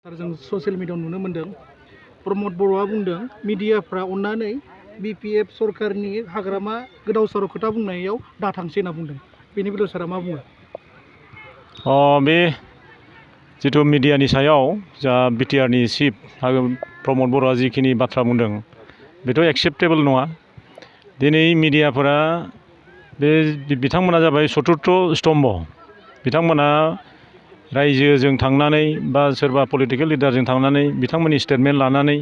जों ससियेल मिडियायाव नुनो मोन्दों प्रमद बर'आ बुंदों मिडियाफ्रा अन्नानै बिपिएफ सरकारनि हाग्रामा गोदाव सोराव खोथा बुंनायाव दाथांसै होनना बुंदों। बेनि बेलायाव सारा मा बुङो? बे जिथु मिडियानि सायाव जा बिटिआरनि चिफ प्रमद बर'आ जिखिनि बाथ्रा बुंदों बेथ' एक्सेप्टेबल नङा। दिनै मिडियाफोरा बिथांमोना जाबाय चतुर्थ स्तम्भ। बिथांमोना रायजोजों थांनानै बा सोरबा पलिटिकेल लिडारजों थांनानै बिथांमोननि स्टेटमेन्ट लानानै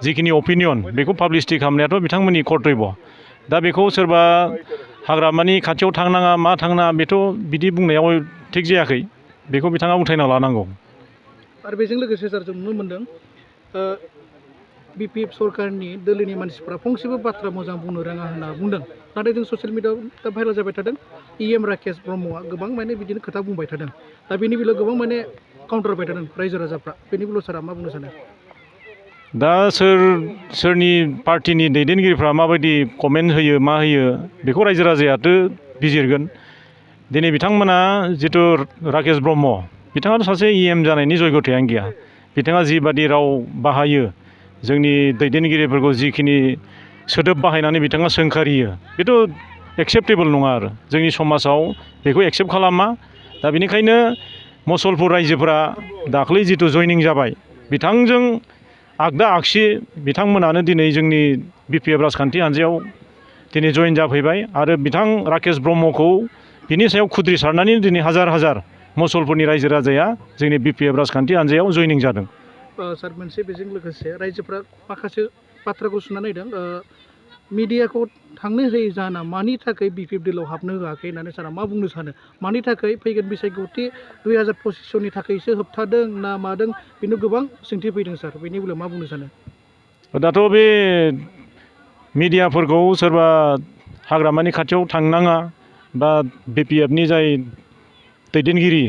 जिखिनि अपिनियन बेखौ पाब्लिसिटि खालामनायाथ' बिथांमोननि कर्तब्य। दा बेखौ सोरबा हाग्रामानि खाथियाव थांनाङा मा थांनाङा बेथ' बिदि बुंनायाव थिग जायाखै। बेखौ बिथाङा उथायना लानांगौ। आरो बेजों लोगोसे सार जों नुनो मोन्दों बिपिएफ सरकारनि दोलोनि मानसिफ्रा फंसेबो बाथ्रा मोजां बुंनो रोङा होनना बुंदों। नाथाय जों ससियेल मिडियायाव दा भाइरेल जाबाय थादों राकेश ब्रह्मआ गोबां बिदिनो खोथा बुंबाय थादों। दा बेनि बेलायाव गोबां काउन्टार बाय थादों रायजो राजाफ्रा। बेनि बेलायाव सारा मा बुंनो सानो? दा सोरनि पार्टिनि दैदेनगिरिफ्रा माबायदि कमेन्ट होयो मा होयो बेखौ रायजो राजायाथ' बिजिरगोन। दिनै बिथांमोना जिथु राकेश ब्रह्म बिथाङाथ' सासे जानायनि जयगथायानो गैया। बिथाङा जिबादि राव बाहायो जोंनि दैदेनगिरिफोरखौ जिखिनि सोदोब बाहायनानै बिथाङा सोंखारियो बेथ' एक्सेप्टेबल नङा आरो जोंनि समाजाव बेखौ एक्सेप्ट खालामा। दा बेनिखायनो मुसलपुर रायजोफोरा दाख्लै जिथु जयनिं जाबाय बिथांजों आगदा आगसि बिथांमोनानो दिनै जोंनि बिपिएफ राजखान्थि हान्जायाव दिनै जयेन जाफैबाय आरो बिथां राकेश ब्रह्मखौ बिनि सायाव खुद्रि सारनानै दिनै हाजार हाजार मुसलपुरनि रायजो राजाया जोंनि बिपिएफ राजखान्थि हान्जायाव जयनिं जादों। सार मोनसे बेजों लोगोसे रायजोफ्रा माखासे बाथ्राखौ सुना नायदों मिडियाखौ थांनो होयै जाहोना मानि थाखाय बिपिएफ दोलोआव हाबनो होआखै होननानै सारा मा बुंनो सानो? मानि थाखाय फैगोन बिसायख'थि 2025 थाखायसो होबथादों ना मादों बेनो गोबां सोंथि फैदों सार। बेनि बेलायाव मा बुंनो सानो? दाथ' बे मिडियाफोरखौ सोरबा हाग्रामानि खाथियाव थांनाङा बा बिपिएफनि जाय दैदेनगिरि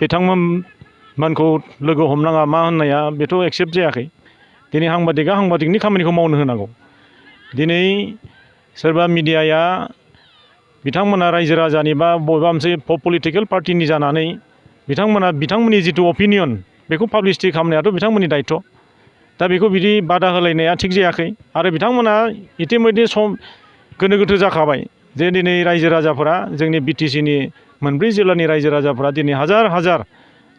बिथांमोनखौ लोगो हमनाङा मा होननाया बेथ' एक्सेप्ट जायाखै। दिनै साংबादिकआ साংबादिकनि खामानिखौ मावनो होनांगौ। दिनै सोरबा मिडियाया बिथांमोना रायजो राजानि बा बबेबा मोनसे पलिटिकेल पार्टिनि जानानै बिथांमोननि जिथु अपिनियन बेखौ पाब्लिसिटि खालामनायाथ' बिथांमोननि दायथ'। दा बेखौ बिदि बादा होलायनाया थिग जायाखै आरो बिथांमोना इतिमयधे गोनो गोथो जाखाबाय जे दिनै रायजो राजाफोरा जोंनि बिटिसिनि मोनब्रै जिल्लानि रायजो राजाफोरा दिनै हाजार हाजार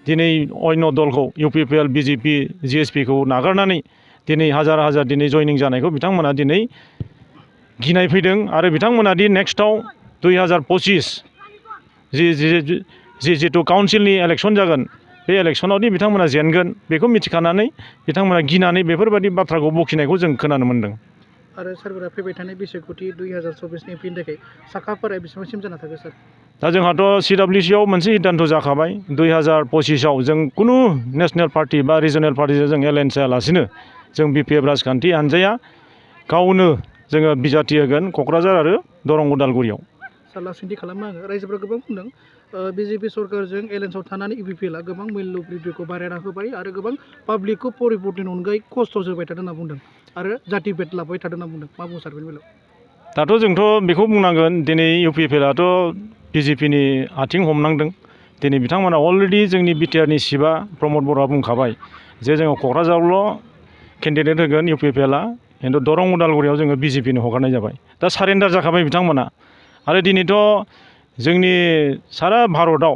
दिनै अन्य दलखौ इउपिपिएल बिजेपि जिएसपिखौ नागारनानै दिनै हाजार हाजार दिनै जयनिं जानायखौ बिथांमोना दिनै गिनाय फैदों आरो बिथांमोना दि नेक्स्टआव 2025 जिथु काउन्सिलनि इलेक्सन जागोन बे इलेक्सनावदि बिथांमोना जेनगोन बेखौ मिथिखानानै बिथांमोना गिनानै बेफोरबायदि बाथ्राखौ बखिनायखौ जों खोनानो मोन्दों। आरो सारफोरा फैबाय थानाय बिसायख'थि 2024 फिन थाखाय साखाफोरा बेसेबांसिम जाना थागोन सार? दा जोंहाथ' CWCआव मोनसे सिद्धान्त जाखाबाय 2025आव जों कुनु नेसनेल पार्टि बा रिजनेल पार्टिजों जों एलायन्स जायालासिनो जों बिपिएफ राजखान्थि हान्जाया गावनो जोङो बिजाथि होगोन क'क्राझार आरो दरं उदालगुरियाव। सार लासैनोथि खालामो आङो रायजोफ्रा गोबां बुंदों बिजेपि सरकारजों एलायन्सआव थानानै इउपिपिएलआ गोबां मुल्य बृद्धिखौ बारायना होबाय आरो गोबां पाब्लिकखौ परिबर्तन अनगायै खस्थ' जोबाय थादों होनना बुंदों आरो जाति भेद लाबाय थादों होनना बुंदों। मा बुङो सार बेनि बेलायाव? दाथ' जोंथ' बेखौ बुंनांगोन दिनै इउपिपिएलआथ' बिजेपिनि आथिं हमनांदों। दिनै बिथांमोना अलरेडि जोंनि बिटिआरनि चिफआ प्रमद बर'आ बुंखाबाय जे जोङो क'क्राझारावल' केन्डिडेट होगोन इउपिपिएलआ खिन्थु दरं उदालगुरियाव जोङो बिजेपिनो हगारनाय जाबाय। दा सारेन्डार जाखाबाय बिथांमोना आरो दिनैथ' जोंनि सारा भारतआव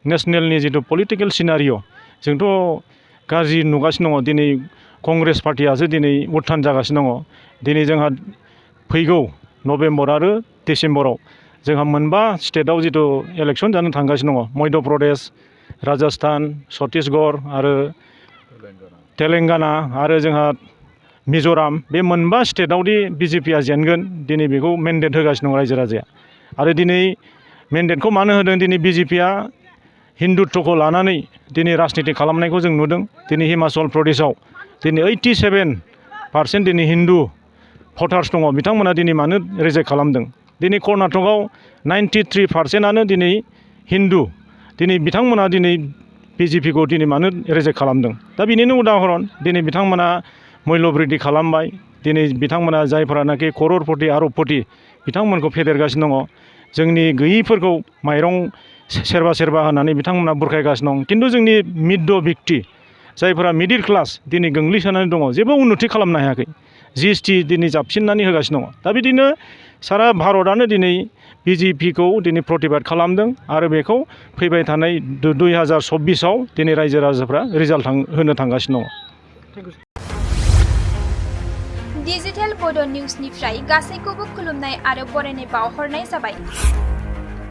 नेसनेलनि जिथु पलिटिकेल सिनारिय' जोंथ' गाज्रि नुगासिनो दङ। दिनै कंग्रेस पार्टियासो दिनै उत्थान जागासिनो दङ। दिनै जोंहा फैगौ नभेम्बर आरो डिसेम्बराव जोंहा मोनबा स्टेटआव जिथु इलेक्सन जानो थांगासिनो दङ मध्य प्रदेश, राजस्थान, छत्तीसगढ़ आरो तेलेंगाना आरो जोंहा मिज'राम बे मोनबा स्टेटआवदि बिजेपिया जेनगोन दिनै बेखौ मेन्डेट होगासिनो दं रायजो राजाया। आरो दिनै मेन्डेटखौ मानो होदों? दिनै बिजेपिया हिन्दुत्वखौ लानानै दिनै राजनिति खालामनायखौ जों नुदों। दिनै हिमाचल प्रदेशआव दिनै 87% दिनै हिन्दु भटार्स दङ। बिथांमोना दिनै मानो रिजेक्ट खालामदों? दिनै कर्नाटकआव 93%आनो दिनै हिन्दु। दिनै बिथांमोना दिनै बिजेपिखौ दिनै मानो रिजेक्ट खालामदों? दा बेनिनो उदाहरन दिनै बिथांमोना मुल्य बृद्धि खालामबाय। दिनै बिथांमोना जायफोरानाखि कररपति आरबपति बिथांमोनखौ फेदेरगासिनो दङ। जोंनि गैयैफोरखौ माइरं सेरबा होनानै बिथांमोना बुरखायगासिनो दं। खिन्थु जोंनि मिड' व्यक्ति जायफोरा मिडिल क्लास दिनै गोग्लैसोनानै दङ जेबो उन्नति खालामनो हायाखै GST दिनै जाबसिननानै होगासिनो दङ दा बिदिनो सारा भारतआनो दिनै BJPखौ दिनै प्रतिबाद खालामदों आरो बेखौ फैबाय थानाय 2024आव दिनै रायजो राजाफ्रा रिजाल्ट होनो थांगासिनो दङ डिजिटेल बड' निउसनिफ्राय गासैखौबो खुलुमनाय आरो बरायनाय बावहरनाय जाबाय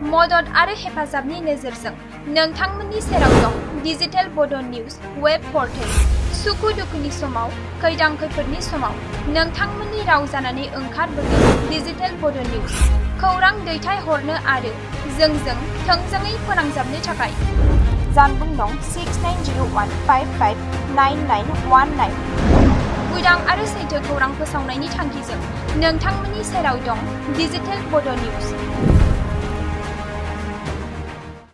मदद आरो हेफाजाबनि नोजोरजों नोंथांमोननि सेराव दं डिजिटेल बड' निउस वेब पर्टेल सुखु दुखुनि समाव खैदां खैफोदनि समाव नोंथांमोननि राव जानानै ओंखारबोगोन डिजिटेल बड' निउस खौरां दैथायहरनो आरो जोंजों थोंजोङै फोनांजाबनो थाखाय जानबुं दं 6901559919 उदां आरो सैथो खौरां फोसावनायनि थांखिजों नोंथांमोननि सेराव दं डिजिटेल बड' निउस